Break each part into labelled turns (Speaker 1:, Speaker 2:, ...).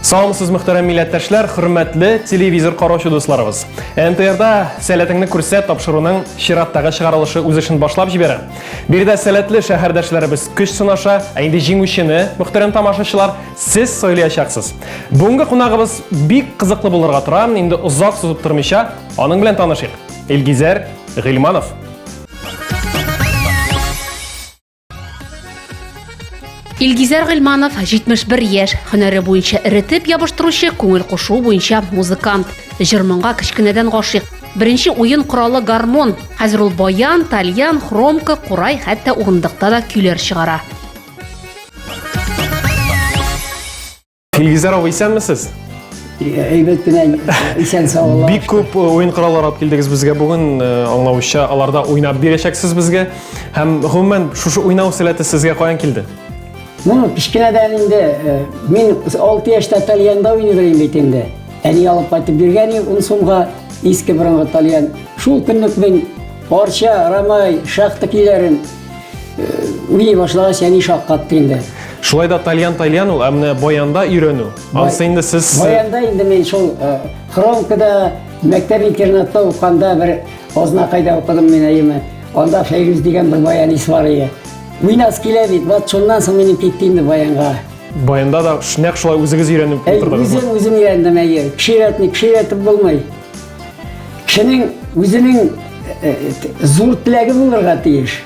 Speaker 1: Саумысыз, мөхтәрәм милләттәшләр, хөрмәтле телевизор караучы дусларыбыз. НТРда Сәләтеңне күрсәт тапшыруның чираттагы чыгарылышы үз эшен башлап җибәрә. Биредә сәләтле шәһәрдәшләребез көч сынаша, ә инде җиңүчене, мөхтәрәм тамашачылар, сез сайлаячаксыз. Бүгенге кунагыбыз бик кызыклы булырга тора, инде озак сузып тормыйча, аның белән танышыйк. Илгизәр Гыйльманов.
Speaker 2: Илгизәр Гыйльманов 71 яшь, һөнәре буенча эретеп ябыштыручы, күңел кушуы буенча музыкант. Җыр-моңга кечкенәдән гашыйк. Беренче уен коралы гармон. Хәзер ул баян, тальян, хромка, курай, хәтта урындыкта да көйләр чыгара.
Speaker 1: Илгизәр абый, исәнмесез?
Speaker 3: Әйбәт кенә, исән сау Аллаһ.
Speaker 1: Бик күп уен кораллары алып килдегез безгә бүген, аңлавыча, аларда уйнап бирәчәксез безгә. Һәм гомумән шушы уйнау сәләте сезгә каян килде?
Speaker 3: Ну, кечкенәдән инде мин 6 яшьтә тальянда уйный идем бит инде. Әни алып кайтып биргән 10 сумга иске борынгы тальян. Шул көнне мин Арча, Рамай, шахта көйләрен Уйный башлагач, әни шаккатты инде.
Speaker 1: Шулай да тальян тальян ул, ә менә баянда өйрәнү. Ансы инде сез
Speaker 3: Баянда инде мин шул хромкада мәктәп интернатта укыганда бер Азнакайда укыдым мин әйеме. Анда Фәйрүз дигән бер баянист бар иде. Уйнас килә бит. Вот шуннан соң минем китте инде баянга.
Speaker 1: Баянда да нәкъ шулай үзегез өйрәнеп утырдыгызмы?
Speaker 3: Үзем үзем өйрәндем, әйе. Кеше өйрәтми, кеше өйрәтеп булмый. Кешенең үзенең зур теләге булырга тиеш.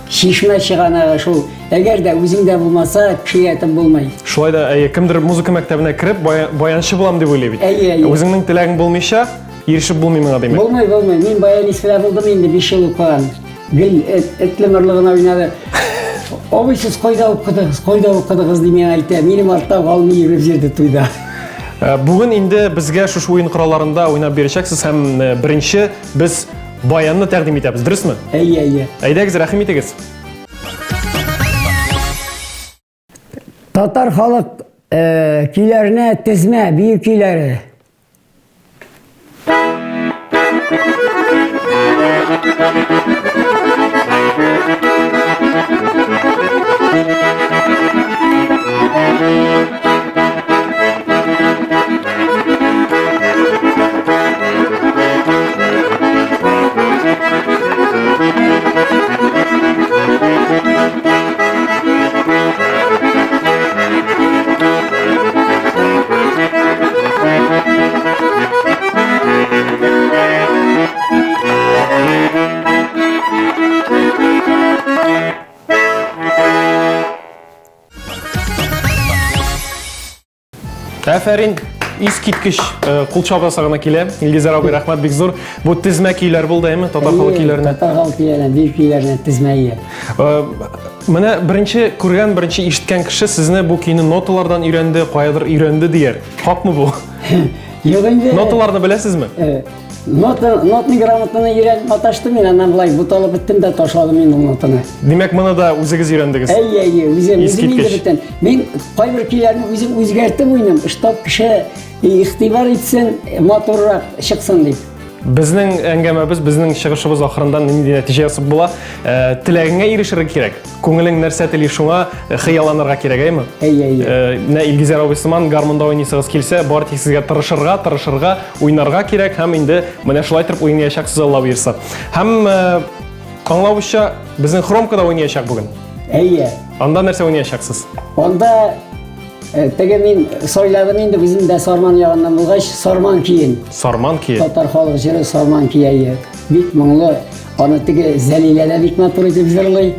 Speaker 3: Чишмә чыганагы шул. Әгәр дә үзеңдә булмаса, кеше өйрәтеп булмый.
Speaker 1: Шулай да, әйе, кемдер музыка мәктәбенә кереп, баянчы булам дип уйлый бит.
Speaker 3: Әйе, әйе.
Speaker 1: Үзеңнең теләгең булмыйча, ирешеп булмый моңа димәк.
Speaker 3: Булмый, булмый. Мин баянист белән булдым инде, 5 ел укыган. Гел этле мырлы гына уйнады. Абый, сез кайда укыдыгыз, кайда укыдыгыз дип миңа әйтә. Минем артта калмый йөреп йөрде туйда.
Speaker 1: Бүген инде безгә шушы уен коралларында уйнап бирәчәксез һәм беренче без баянны тәкъдим итәбез, дөресме?
Speaker 3: Әйе, әйе.
Speaker 1: Әйдәгез, рәхим итегез.
Speaker 3: Татар халык көйләренә тезмә, бию көйләре.
Speaker 1: Әфәрин, искиткеч кул чабасы гына килә. Илгизәр абый, рәхмәт бик зур. Бу тезмә көйләр булды, әйме? Татар халык көйләренә.
Speaker 3: Татар халык көйләренә, бию көйләренә тезмә ия.
Speaker 1: Менә беренче күргән, беренче ишеткән кеше сезне бу көйне ноталардан өйрәнде, каядыр өйрәнде дияр. Хакмы бу?
Speaker 3: Юк инде.
Speaker 1: Ноталарны беләсезме?
Speaker 3: Нота, нотный грамотаны өйрәнеп маташтым мин, аннан болай буталып беттем дә ташладым инде ул нотаны.
Speaker 1: Димәк, моны да үзегез өйрәндегез?
Speaker 3: Әйе, әйе, үзем, үзем инде бөтен. Мин кайбер көйләрне үзем үзгәртеп уйныйм, штаб кеше игътибар итсен, матуррак чыксын дип.
Speaker 1: Безнең әңгәмәбез, безнең чыгышыбыз ахырында нинди нәтиҗә ясап була? Теләгеңә ирешергә кирәк. Күңелең нәрсә тели, шуңа хыялланырга кирәк, әйме?
Speaker 3: Әйе, әйе.
Speaker 1: Менә Илгизәр абый сыман гармунда уйныйсыгыз килсә, бары тик сезгә тырышырга, тырышырга, уйнарга кирәк һәм инде менә шулай итеп уйнаячаксыз, Алла боерса. Һәм аңлавыча, безнең хромкада уйнаячак бүген.
Speaker 3: Әйе.
Speaker 1: Анда нәрсә уйнаячаксыз?
Speaker 3: Анда теге мин сайладым инде, үзем дә Сарман ягыннан булгач, Сарман көен.
Speaker 1: Сарман көе.
Speaker 3: Татар халык җыры Сарман көе, әйе. Бик моңлы. Аны теге Зәлилә дә бик матур итеп җырлый.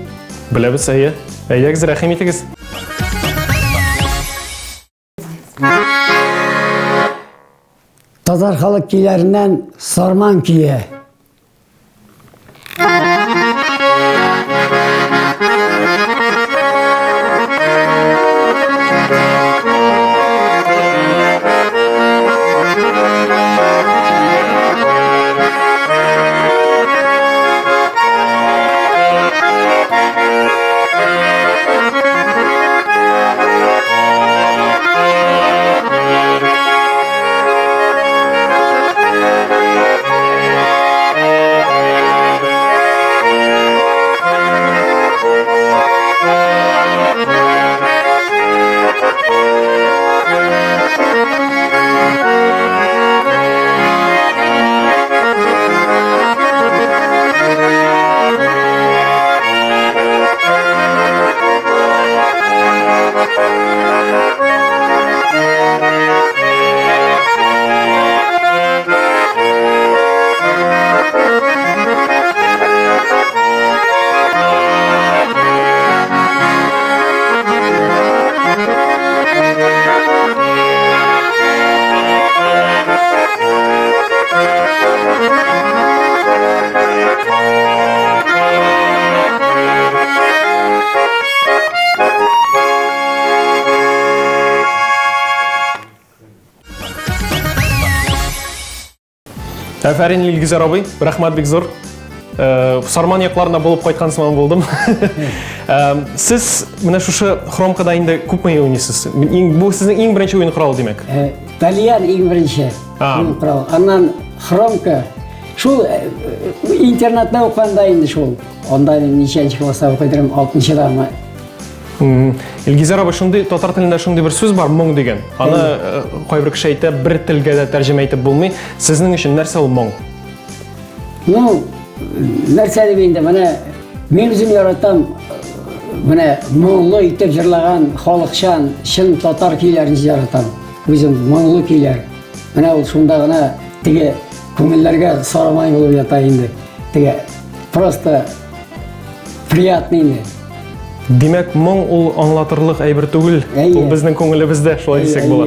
Speaker 1: Беләбез, әйе. Әйдәгез, рәхим итегез.
Speaker 3: Татар халык көйләреннән Сарман көе.
Speaker 1: Әфәрин, Илгизәр абый, рәхмәт бик зур. Э, Сарман якларына булып кайткан сыман булдым. Э, сез менә шушы хромкада инде күпме уйныйсыз? Бу сезнең иң беренче уен коралы, димәк?
Speaker 3: Э, тальян иң беренче уен коралы. Аннан хромка. Шул интернатта укыганда инде шул. Анда ничәнче класста укыйдырым, алтынчыдамы.
Speaker 1: Илгизәр абый, шундый татар телендә шундый бер сүз бар, моң дигән. Аны э, кайбер кеше әйтә, бер телгә дә тәрҗемә итеп булмый. Сезнең өчен нәрсә ул моң?
Speaker 3: Ну, нәрсә дип инде, менә мин үзем яратам, менә моңлы итеп җырлаган халыкчан, чын татар көйләрен яратам. Үзем моңлы көйләр. Менә ул шунда гына теге күңелләргә сарымай булып ята инде. Теге просто приятный инде.
Speaker 1: Димәк, моң ул аңлатырлык әйбер түгел. Ул безнең күңелебездә, шулай дисәк була.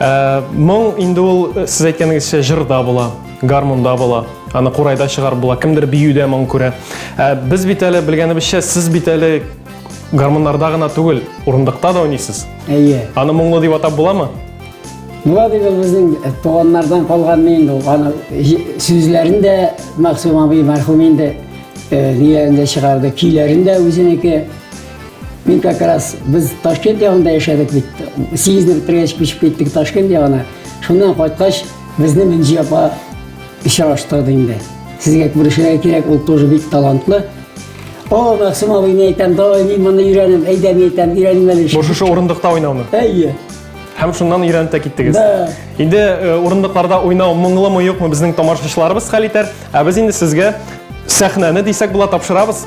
Speaker 1: Ә, моң инде ул, э, сез әйткәнегезчә, җырда була, гармунда була, аны курайда чыгарып була, кемдер биюдә моң күрә. Ә, без бит әле белгәнебезчә, сез бит әле гармуннарда гына түгел, урындыкта да уйныйсыз.
Speaker 3: Әйе.
Speaker 1: Аны моңлы дип атап буламы?
Speaker 3: Була дип ул безнең э, туганнардан калган инде ул. Аны сүзләрен дә Мәгъсум абый мәрхүм инде э, ниләрен дә чыгарды, көйләрен дә үзенеке. Мин как раз без Ташкент ягында яшәдек бит. Сигезне бетергәч күчеп киттек Ташкент ягына. Шуннан кайткач безне Мөнҗи апа очраштырды инде. Сезгә күрешергә кирәк, ул тоже бик талантлы. О, Мәгъсум абый, мин әйтәм, давай мин моны өйрәнәм, әйдә мин әйтәм, өйрәним әле.
Speaker 1: Бу шушы урындыкта уйнауны.
Speaker 3: Әйе.
Speaker 1: Һәм шуннан өйрәнеп тә киттегез.
Speaker 3: Да.
Speaker 1: Инде э, урындыкларда уйнау моңлымы юкмы безнең тамашачыларыбыз хәл итәр. Ә без инде сезгә сәхнәне дисәк була тапшырабыз.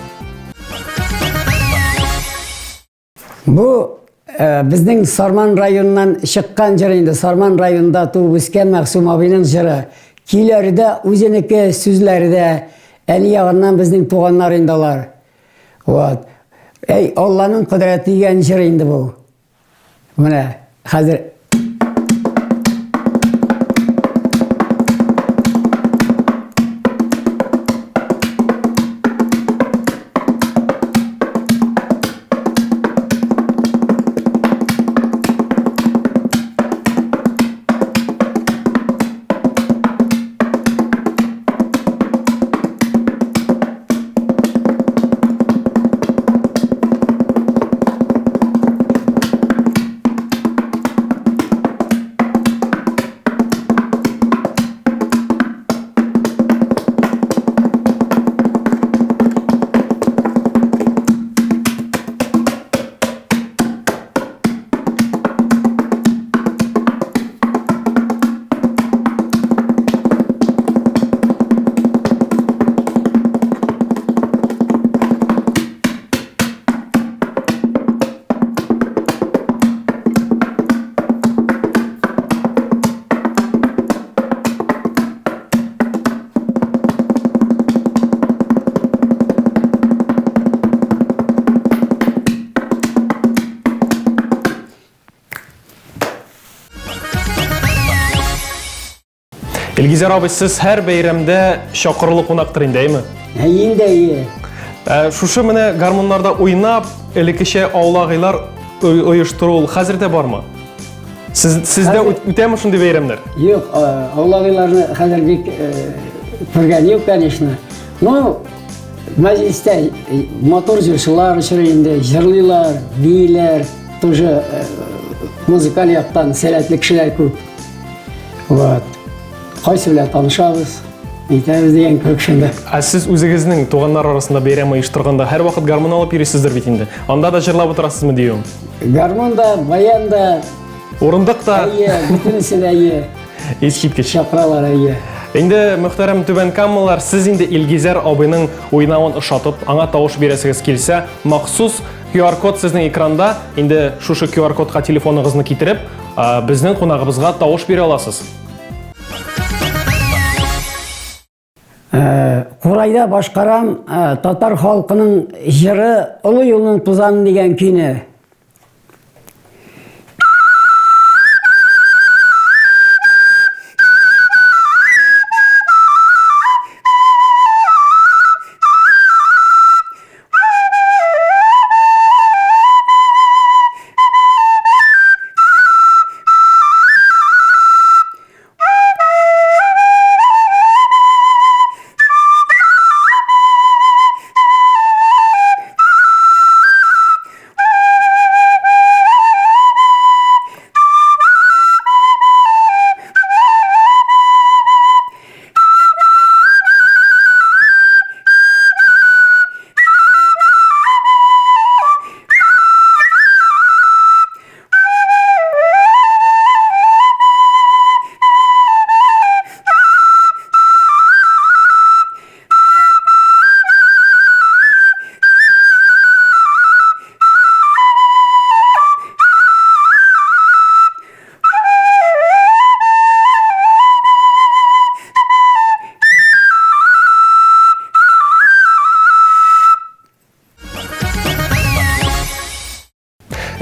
Speaker 3: Бу э, безнең Сарман районыннан чыккан җыр инде. Сарман районында туып үскән Мәгъсум абыйның җыры. Көйләре дә үзенеке, сүзләре дә әни ягыннан безнең туганнар инде алар. Вот. Әй, Алланың кодрәте дигән җыр инде бу. Менә хәзер
Speaker 1: Илгизәр абый, сез һәр бәйрәмдә чакырулы кунактыр инде, әйме?
Speaker 3: Ә инде әйе.
Speaker 1: Ә, шушы менә гармуннарда уйнап, элеккечә аулагыйлар оештыру ул хәзер дә бармы? Сез сездә үтәме шундый бәйрәмнәр?
Speaker 3: Юк, аулагыйларны хәзер бик күргән юк, конечно. Ну, мәҗлестә матур җырчылар очрый инде, җырлыйлар, бииләр, тоже музыкаль яктан сәләтле кешеләр күп. Вот. Кайсы белән танышабыз, әйтәбез дигән кебек шунда.
Speaker 1: Ә сез үзегезнең туганнар арасында бәйрәм оештырганда һәрвакыт гармун алып йөрисездер бит инде. Анда да җырлап утырасызмы диюем?
Speaker 3: Гармун да, баян да.
Speaker 1: Урындык та.
Speaker 3: Әйе, бөтенесе дә әйе.
Speaker 1: Искиткеч.
Speaker 3: Чакыралар, әйе.
Speaker 1: Инде, мөхтәрәм Түбән Камалар, сез инде Илгизәр абыйның уйнавын ошатып, аңа тавыш бирәсегез килсә, махсус QR-код сезнең экранда, инде шушы QR-кодка телефоныгызны китереп, безнең кунагыбызга тавыш бирә аласыз.
Speaker 3: Курайда башкарам татар халкының җыры Олы юлның тузаны дигән көйне.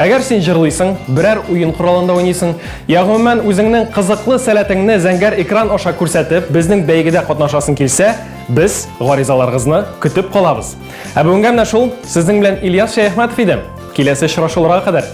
Speaker 1: Әгәр син җырлыйсың, берәр уен коралында уйныйсың, я гомумән үзеңнең кызыклы сәләтеңне зәңгәр экран аша күрсәтеп, безнең бәйгедә катнашасың килсә, без гаризаларыгызны көтеп калабыз. Ә бүгенгә менә шул. Сезнең белән Ильяс Шәяхмәтов иде. Киләсе очрашуларга кадәр.